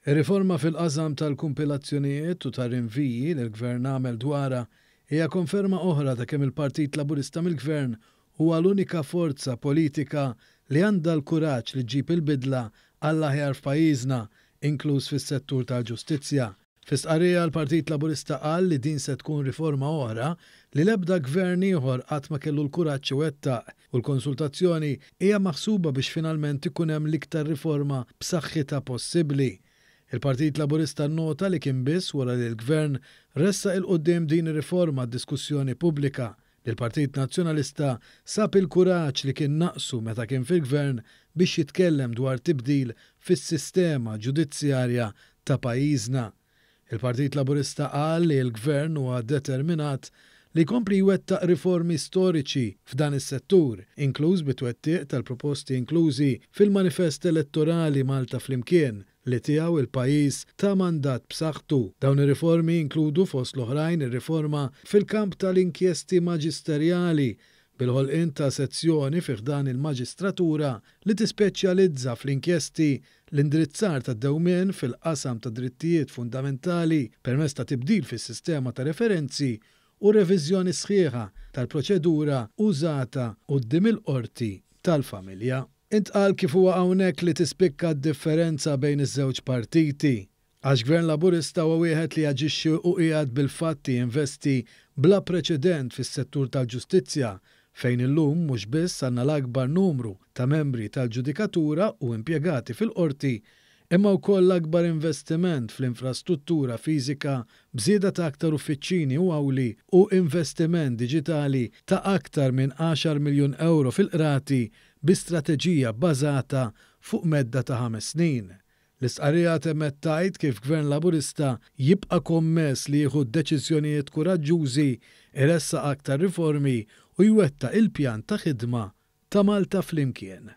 Ir-riforma fil-qasam tal-kumpilazzjonijiet u tar-rinviji li l-Gvern għamel dwarha hija konferma oħra ta' kemm il-Partit Laburista mill-Gvern huwa l-unika forza politika li għandha l-kuraġġ li ġġib il-bidla għall-aħjar f'pajjiżna, inkluż fis-settur tal-ġustizzja. Fi stqarrija l-Partit Laburista qal li din se tkun riforma oħra li l-ebda gvern ieħor qatt ma kellu l-kuraġġ iwettaq u l-konsultazzjoni hija maħsuba biex finalment ikun hemm l-iktar riforma b'saħħitha possibbli. Il-Partit Laburista nnota li kien biss wara li l-Gvern ressaq 'il quddiem din ir-riforma għad-diskussjoni pubblika li l-Partit Nazzjonalista sab il-kuraġġ li kien naqsu meta kien fil-Gvern biex jitkellem dwar tibdil fis-sistema ġudizzjarja ta' pajjiżna. Il-Partit Laburista qal li l-Gvern huwa determinat li jkompli jwettaq riformi storiċi f'dan is-settur, inkluż bit-twettiq tal-proposti inklużi fil-manifest elettorali Malta Flimkien, li tiegħu il-pajjiż ta mandat b'saħħtu. Dawn ir-riformi jinkludu fost l-oħrajn ir-riforma fil-kamp tal-inkjesti maġisterjali, bil-ħolqien ta' sezzjoni fi ħdan il-maġistratura li tispeċjalizza fl-inkjesti, l-indirizzar ta' dewmien fil-qasam ta' drittijiet fundamentali permezz ta' tibdil fis-sistema ta' referenzi u reviżjoni sħiħa tal-proċedura użata quddiem il-qorti tal-familja. Intqal kif huwa hawnhekk li tispikka d-differenza bejn iż-żewġ partiti. Għax Gvern Laburista huwa wieħed li jaġixxi u qiegħed bil-fatti jinvesti bla preċedent fis-settur tal-ġustizzja, fejn illum mhux biss għandna l-akbar numru ta' membri tal-ġudikatura u impjegati fil-qorti, imma wkoll l-akbar investiment fl-infrastruttura fiżika b'żieda ta' aktar uffiċċini u awli u investiment diġitali ta' aktar minn 10 miljun ewro fil-qrati bi strateġija bbażata fuq medda ta' 5 snin. L-istqarrija temmet tgħid kif Gvern Laburista jibqa' kommess li jieħu deċiżjonijiet kuraġġużi, iressaq aktar riformi u jwettaq il-pjan ta' ħidma ta' Malta Flimkien.